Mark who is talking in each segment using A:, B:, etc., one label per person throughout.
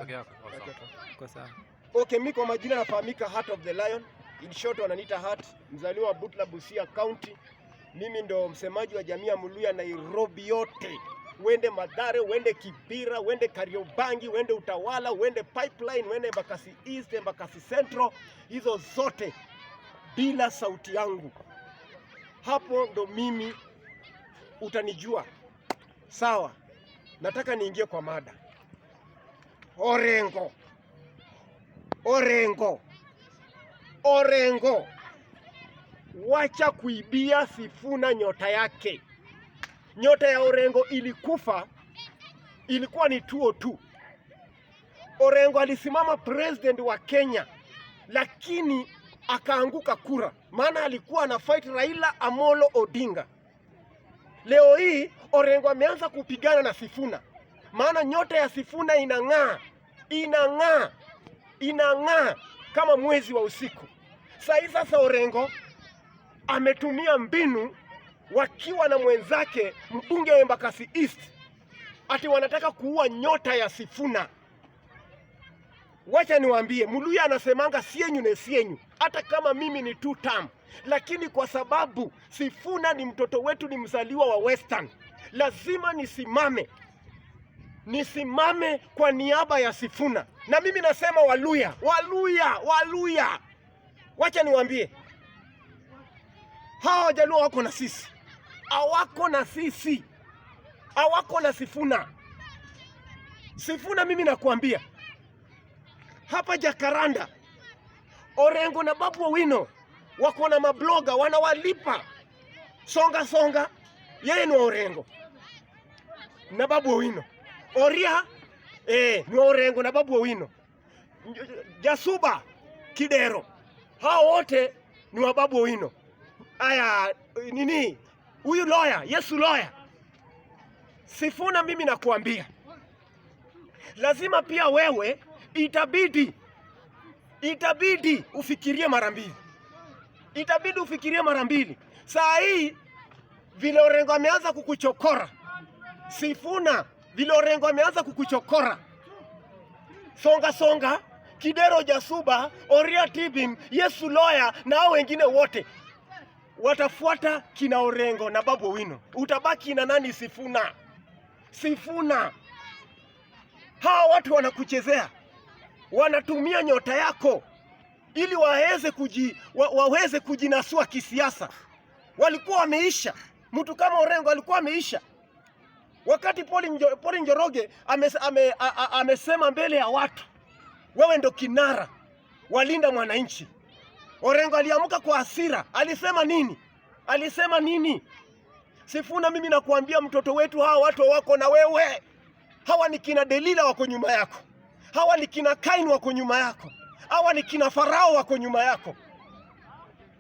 A: Peke yako. Oh, sawa.
B: Uko sawa.
C: Okay, mi kwa majina nafahamika Heart of the Lion. In short wananiita Heart, mzaliwa wa Butla, Busia County. Mimi ndo msemaji wa jamii ya Mluya Nairobi yote. Uende Mathare, uende Kibera, uende Kariobangi, uende Utawala, uende Pipeline, uende Embakasi East, Embakasi Central, hizo zote bila sauti yangu. Hapo ndo mimi utanijua. Sawa, nataka niingie kwa mada. Orengo, Orengo, Orengo, wacha kuibia Sifuna nyota yake. Nyota ya Orengo ilikufa, ilikuwa ni 202. Orengo alisimama president wa Kenya, lakini akaanguka kura, maana alikuwa ana fight Raila Amolo Odinga. Leo hii Orengo ameanza kupigana na Sifuna, maana nyota ya Sifuna inang'aa, inang'aa, inang'aa kama mwezi wa usiku. Saa hii sasa Orengo ametumia mbinu wakiwa na mwenzake mbunge wa Embakasi East, ati wanataka kuua nyota ya Sifuna. Wacha niwaambie, Mluya anasemanga sienyu ne sienyu, hata kama mimi ni two term, lakini kwa sababu Sifuna ni mtoto wetu, ni mzaliwa wa Western, lazima nisimame, nisimame kwa niaba ya Sifuna. Na mimi nasema Waluya, Waluya, Waluya, wacha niwaambie, hawa Wajaluo wako na sisi, hawako na sisi, hawako na Sifuna. Sifuna, mimi nakuambia hapa Jakaranda, Orengo na Babu Owino wako na mablogger wanawalipa songa songa. Yeye ni wa Orengo na Babu Owino. Oria ni wa Orengo na Babu Owino. Jasuba Kidero, hao wote ni wa Babu Owino. Aya, nini huyu lawyer, Yesu lawyer Sifuna, mimi nakuambia lazima pia wewe itabidi ufikirie mara mbili, itabidi ufikirie mara mbili. Saa hii vile Orengo ameanza kukuchokora Sifuna, vile Orengo ameanza kukuchokora songa songa, Kidero Jasuba, Oria Tibim, Yesu Lawyer na hao wengine wote watafuata kina Orengo na Babu Owino. Utabaki na nani? Sifuna. Sifuna, hawa watu wanakuchezea, wanatumia nyota yako ili waweze kujinasua kisiasa. Walikuwa wameisha. Mtu kama Orengo alikuwa ameisha wakati Paul Njoroge amesema mbele ya watu, wewe ndo kinara walinda mwananchi. Orengo aliamka kwa hasira, alisema nini? Alisema nini? Sifuna, mimi nakuambia mtoto wetu, hawa watu wako na wewe. Hawa ni kina Delila wako nyuma yako, hawa ni kina Kain wako nyuma yako, hawa ni kina Farao wako nyuma yako.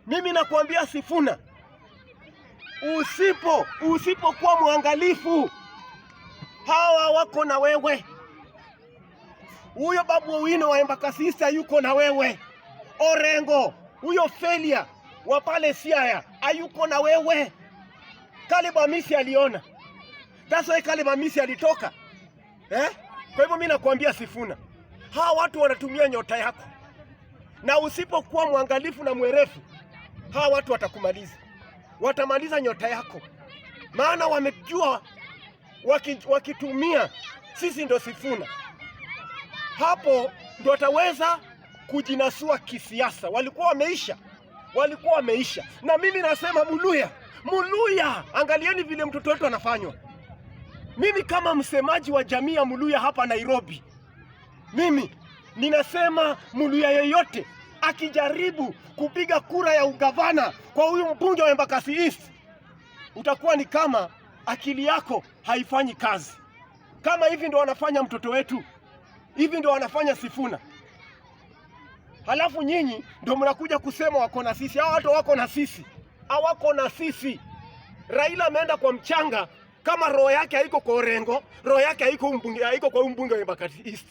C: Mimi nakuambia Sifuna, usipokuwa mwangalifu, hawa wako na wewe. Huyo Babu Owino wa Embakasi East yuko na wewe. Orengo huyo failure wa pale Siaya hayuko na wewe. Caleb Amisi aliona, that's why Caleb Amisi alitoka, eh? Kwa hivyo mimi nakuambia Sifuna, hawa watu wanatumia nyota yako, na usipokuwa mwangalifu na mwerefu, hawa watu watakumaliza, watamaliza nyota yako, maana wamejua wakitumia sisi ndo Sifuna, hapo ndo wataweza kujinasua kisiasa. Walikuwa wameisha, walikuwa wameisha. Na mimi nasema Muluya, Muluya, angalieni vile mtoto wetu anafanywa. Mimi kama msemaji wa jamii ya Muluya hapa Nairobi, mimi ninasema Muluya yeyote akijaribu kupiga kura ya ugavana kwa huyu mbunge wa Embakasi East, utakuwa ni kama akili yako haifanyi kazi. Kama hivi ndo wanafanya mtoto wetu, hivi ndo wanafanya Sifuna. Halafu nyinyi ndo mnakuja kusema wako na sisi. Hao watu wako na sisi, hawako na sisi. Raila ameenda kwa mchanga, kama roho yake haiko kwa Orengo, roho yake haiko mbunge, haiko kwa mbunge wa Embakasi East.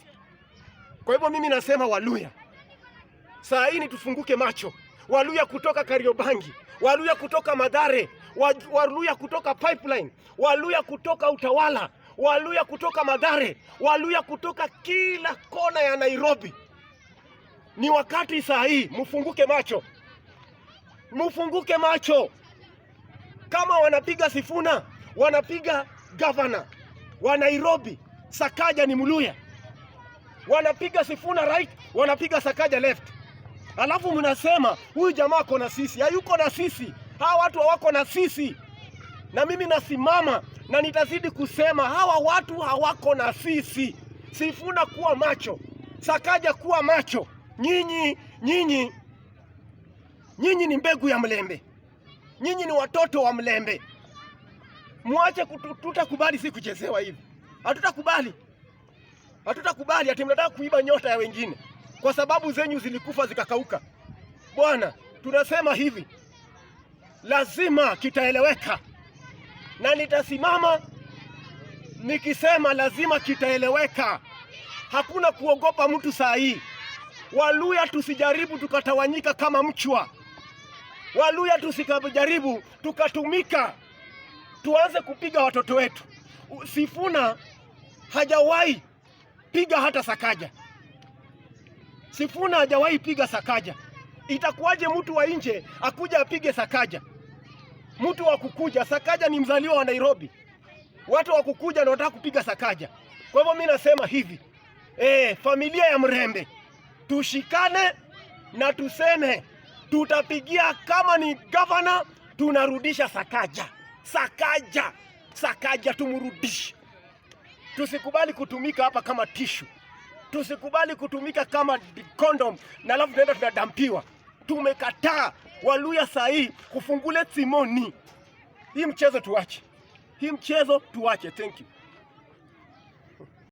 C: Kwa hivyo mimi nasema Waluya, saa hii ni tufunguke macho. Waluya kutoka Kariobangi, Waluya kutoka Mathare, Waluya kutoka Pipeline, Waluya kutoka Utawala, Waluya kutoka Mathare, Waluya kutoka kila kona ya Nairobi. Ni wakati saa hii mfunguke macho, mfunguke macho. Kama wanapiga Sifuna, wanapiga gavana wa Nairobi, Sakaja ni Mluya, wanapiga Sifuna right, wanapiga Sakaja left, alafu mnasema huyu jamaa ako na sisi. Hayuko na sisi, hawa watu hawako na sisi, na mimi nasimama na nitazidi kusema hawa watu hawako na sisi. Sifuna kuwa macho, Sakaja kuwa macho. Nyinyi nyinyi nyinyi ni mbegu ya mlembe, nyinyi ni watoto wa mlembe. Mwache, tutakubali si kuchezewa hivi, hatutakubali, hatutakubali ati mnataka kuiba nyota ya wengine kwa sababu zenyu zilikufa zikakauka. Bwana, tunasema hivi, lazima kitaeleweka, na nitasimama nikisema lazima kitaeleweka. Hakuna kuogopa mtu saa hii. Waluya tusijaribu tukatawanyika kama mchwa. Waluya tusikajaribu tukatumika tuanze kupiga watoto wetu. Sifuna hajawahi piga hata Sakaja. Sifuna hajawahi piga Sakaja. Itakuwaje mtu wa nje akuja apige Sakaja? Mtu wa kukuja, Sakaja ni mzaliwa wa Nairobi. Watu wa kukuja ndio wanataka kupiga Sakaja. Kwa hivyo mimi nasema hivi, familia ya Mrembe tushikane na tuseme tutapigia, kama ni gavana tunarudisha Sakaja. Sakaja, Sakaja tumrudishe. Tusikubali kutumika hapa kama tissue, tusikubali kutumika kama condom na alafu tunaenda tunadampiwa. Tumekataa. Waluya saa hii kufungule tsimoni. Hii mchezo tuache, hii mchezo tuache. Thank you.